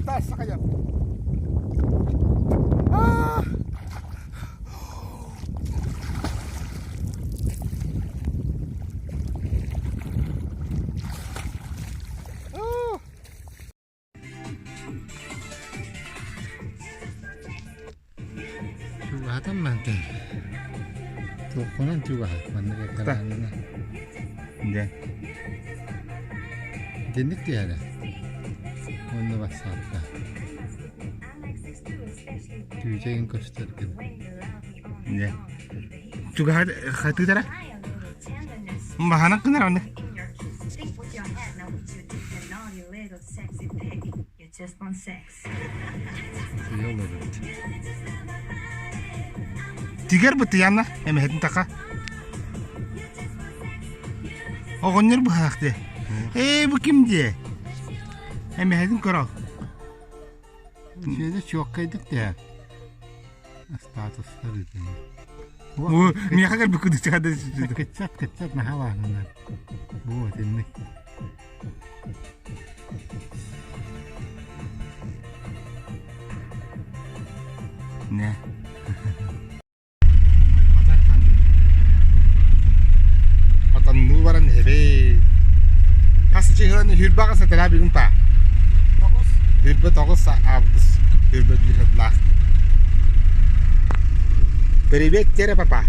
Таассахайа. Чугаһатан мантан туоххунан чугаһат маннык экранына Дьэ. Итинник түһэрэ. Уонна бассаапка. Түүтэгин көстөр гына. Дьэ. Чугаһат хатыытара? Баһанах гынар оннук. Утуйа олоробут. Тигэр бытыйанна эмэһэтин така. Оҕонньор быһаах дии. Ээ бу ким дии? Эмэһэтин көрө. Үчүгэйдик чуоккайдык түһэр. Статустар үтүнү. Миэхэ кэлбит кыдычча Кыччат, кыччат наһаа бааһынар. Бу итинник. Нэ. Отоннуу баран иһэбит. Хас чыһыан хүрбэҕэ сэтэрээ бүгүн па. Хүрбэ тоҕус август. Хүрбэ биир сыллаах. Привет, Тере папа.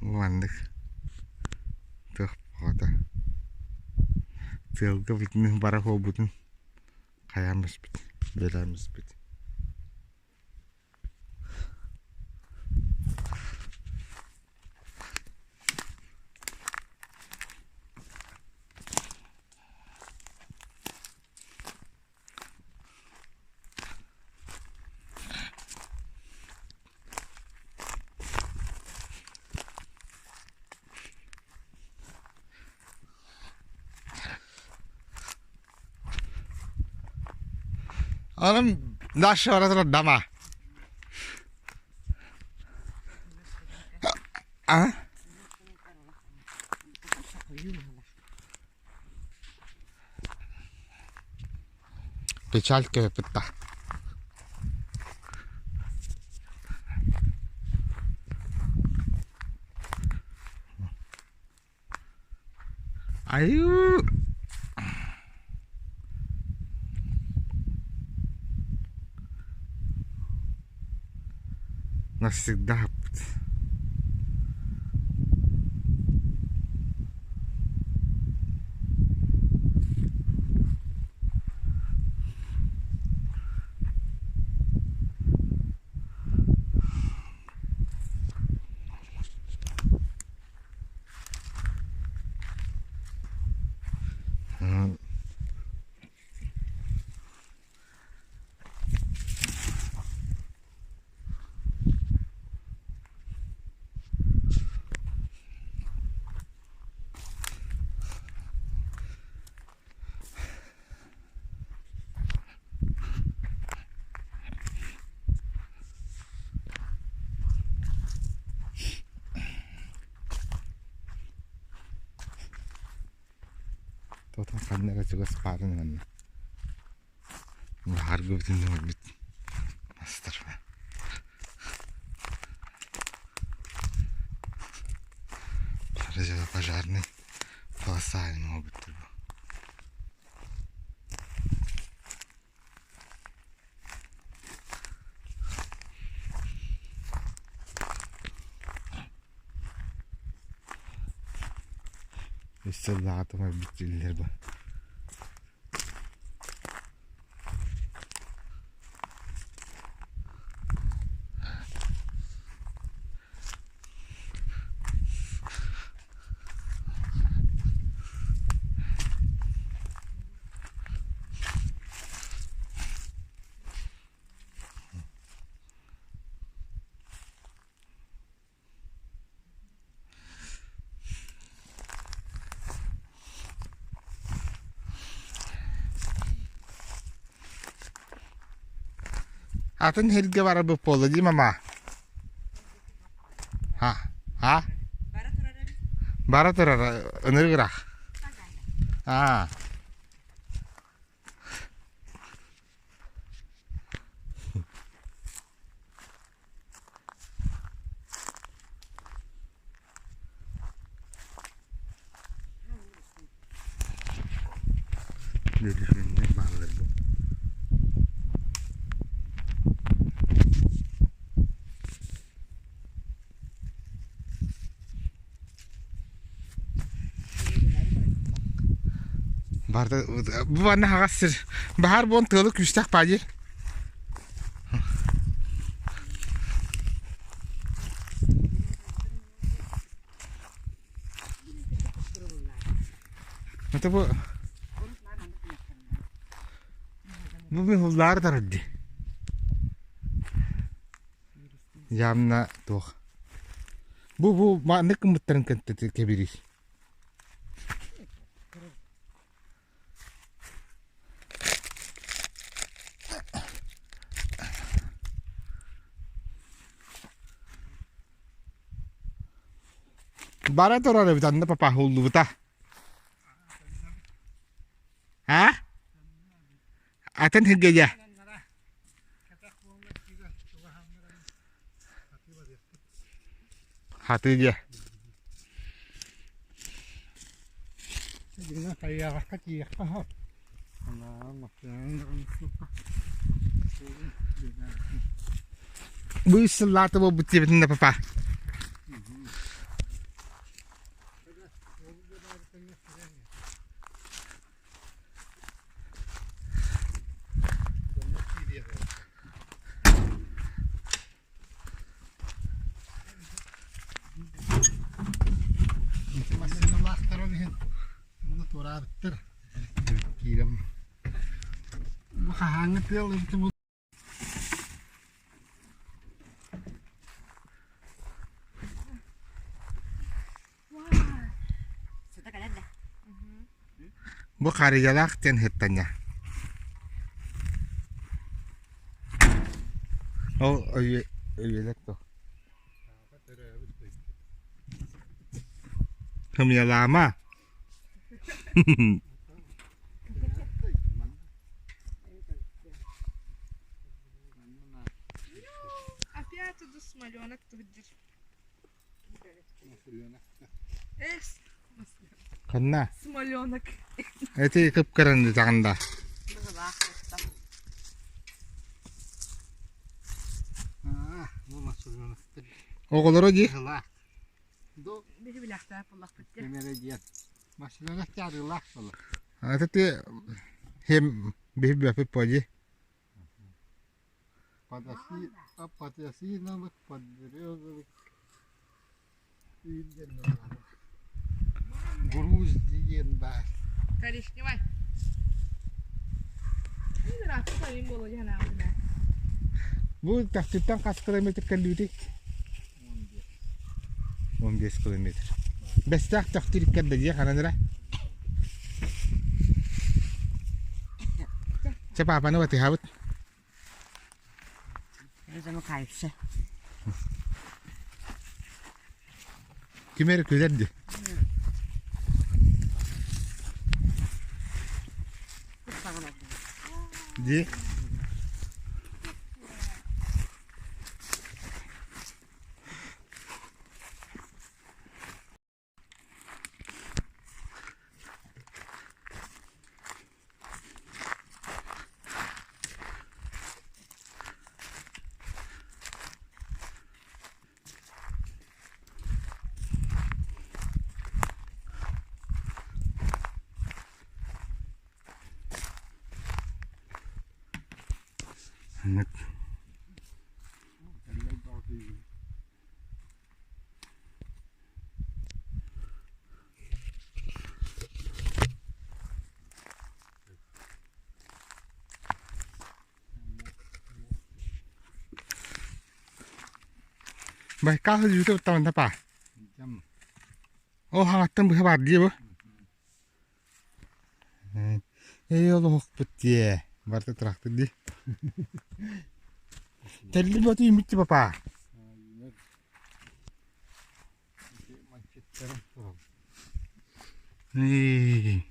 Маннык туох бөҕөтө тыалга бүтүн бара буолбутун хайаан биспит бэлээн биспит Анам дальше бара турар дама. А? Печаль кэппитта. Айуу! Навсегда Тотон ханна эрэ чугас баарын манна. Баһаарга бүтүн өлбүт мастар. Пожарный полоса буолбуттар бу. Үс сыллааҕыта өлбүт дииллэр бу. Атын сиргэ барарбыт буолла дии мама. Ха, ха? Бара турар, ынырык ыраах. Аа. Үөрүүннэр бааллар бу. Барда бу манна хаҕас сир. Баһаар буон тыалы күүстээх баайы. Это бу бу мин hulлаары тарар дии. Явно туох. Бу бу маннык гыммыттарын кэбирий. Бара турар эбит анна папа уллубута. А? Атын сиргэ Хатыы диэ. Бу үс сыллаата буолбут диэбитин да папа. Массыыналаахтарын иһин муну туораабыттар. Киирэн бу хаһааҥҥы тыал эбитэ Бу харыйалаах диэн сыттанньа. Ол өйүөлэр туох? Хымыйалаама. Опять иду смоленок тут. Ханна? Смоленок. Эти кып-кырын даҕанда. Оҕолоро дии. Аты хем биһи поди. Подосиновых, подберезовых Груз диэн баар. Коричневай. Бу тахтыттан хас километр кэллибитий? 15 километр. Бэстээх тахтыр иккэрдэ дии ханан эрэ. Чэ паапаны батыһабыт. Замыкаешься. Ким эрэ күлэр дии. Дии. Байкал сылдьыбыта уттаҕына паа. Ол хаҥаттан быһа баар дии бу. Ээ олоһукпут дии. Барыта тыраахтыр дии. Тэрли бөтү үүммүт папа. Эй.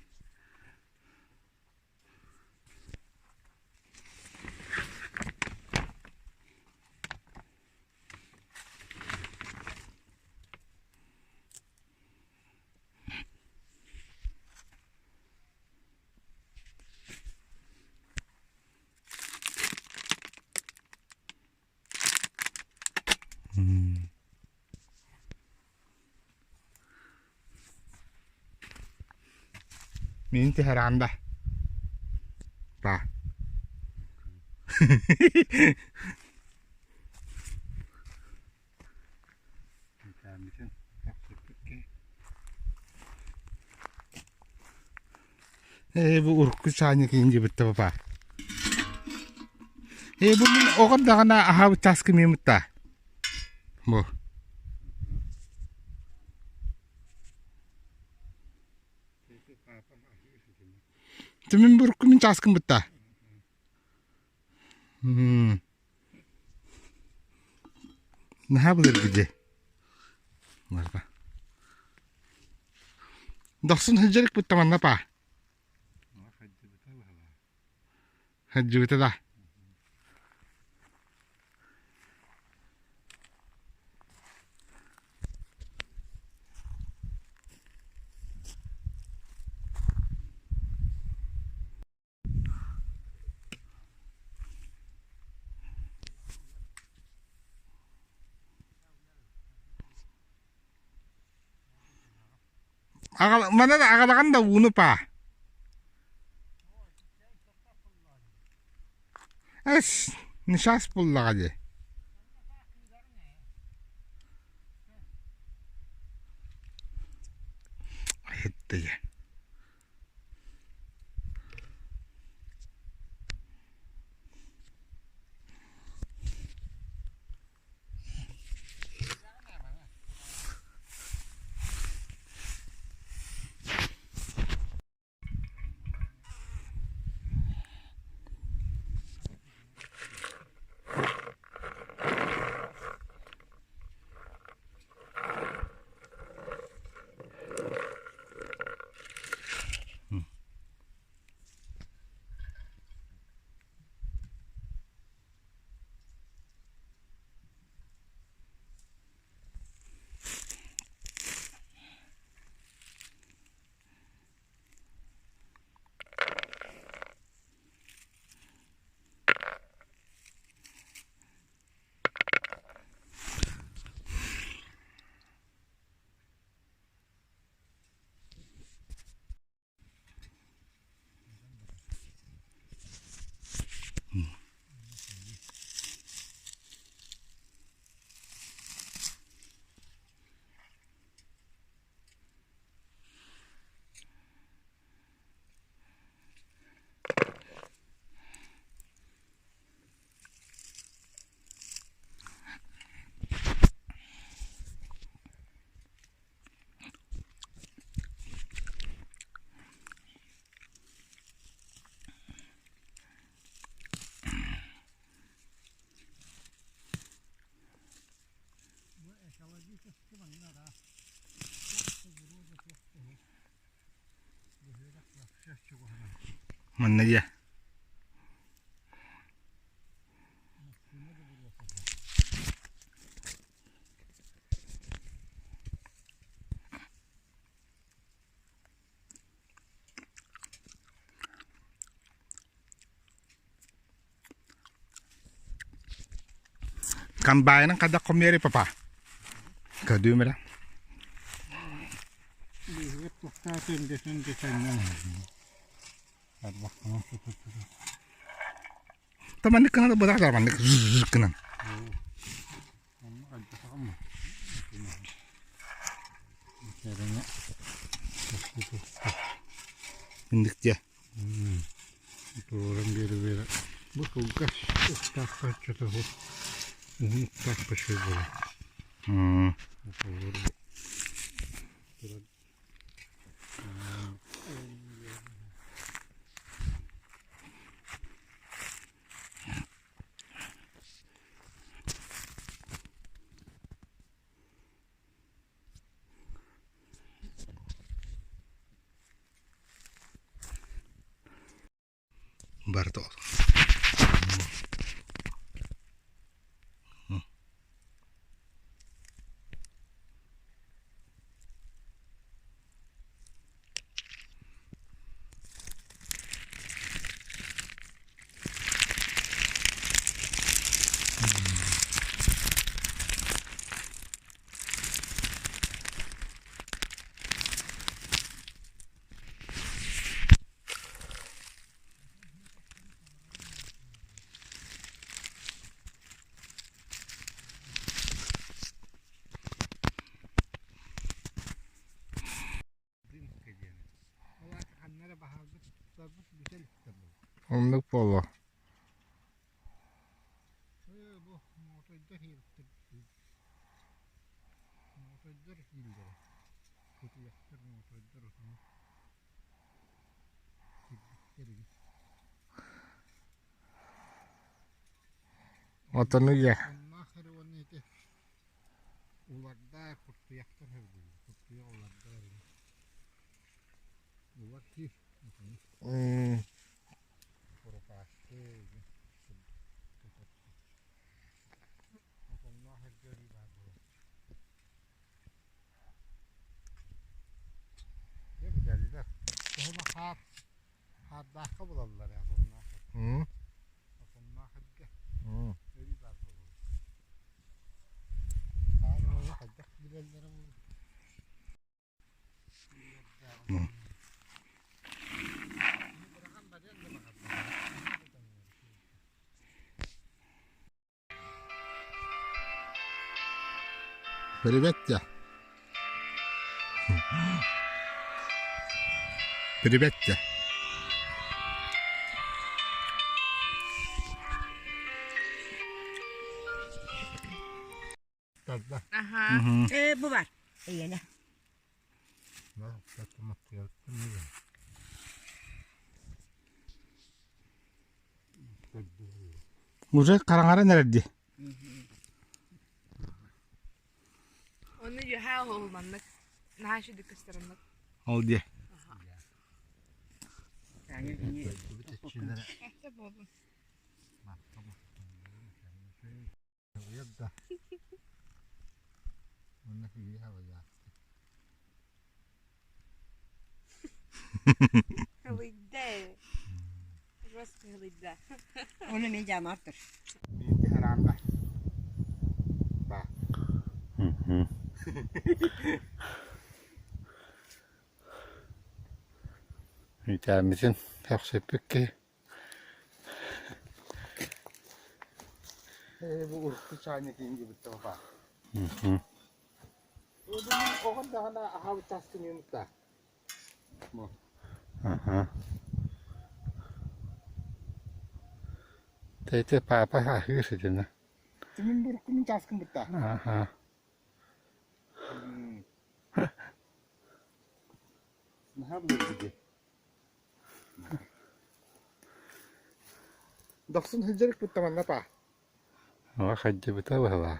Мин түһэрэн да. Ба. Ээ бу урукку чаанньык иин диэбиттэ папа. Ээ бу мин оҕом даҕаны аһаабыт чааскы миэммит Бу. Мин бу урукку мин чааскым бытта. Наһаа былыргы дьиэ. Барда. Дохсун сылдьарык бытта манна паа. Сылдьыбыта да. Манан аҕалаҕын да ууну паа. Эс, ньычаас буллаҕа дии. Иһиттигэ. Манна дьэ. Комбайнын хайдах хомуйарый папа? Көрдүүм эрэ. Таманнык гынан быраҕар маннык гынан. Инник дьэ. Туоран биэрэ-биэрэ бу кылгас уктаах хааччата уһун уктаах башай буолар. Барыта Оннук буолуо. Отону ийэ. Привет тебе. Привет тебе. Аха. Э, бу бар. Эйиэнэ. Уже хараҥаран эрэр дии. Оны үөһээ оһолманнык. Наһаа үчүгэй көстөрөннүк. Ол дии. Эхте буолун. Хылыйда. Жестко хылыйда. Оны мен жаамар тұр. Үтээммитин хөхсүппүт киһи. Бу урукку чаанньык иҥгибит баар. Оҕон даҕаны аһаабыт чааскын үөнүттэ. Тете папа аһыыр ситинэ. Тимин буруккунун чааскын бутта. Наһаа булар Дохсун сылдьарык бутта манна па. Оҕо хайдыбыта быһалаа.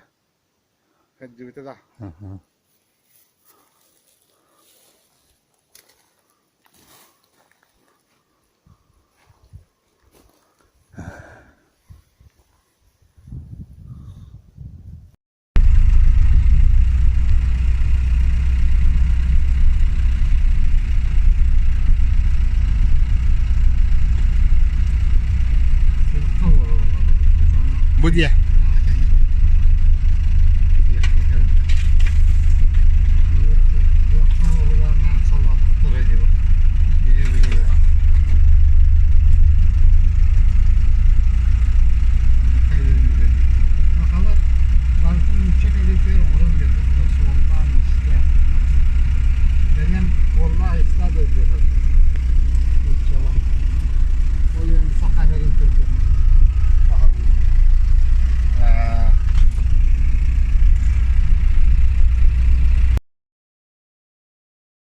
Хайдыбыта да. Бу диэ.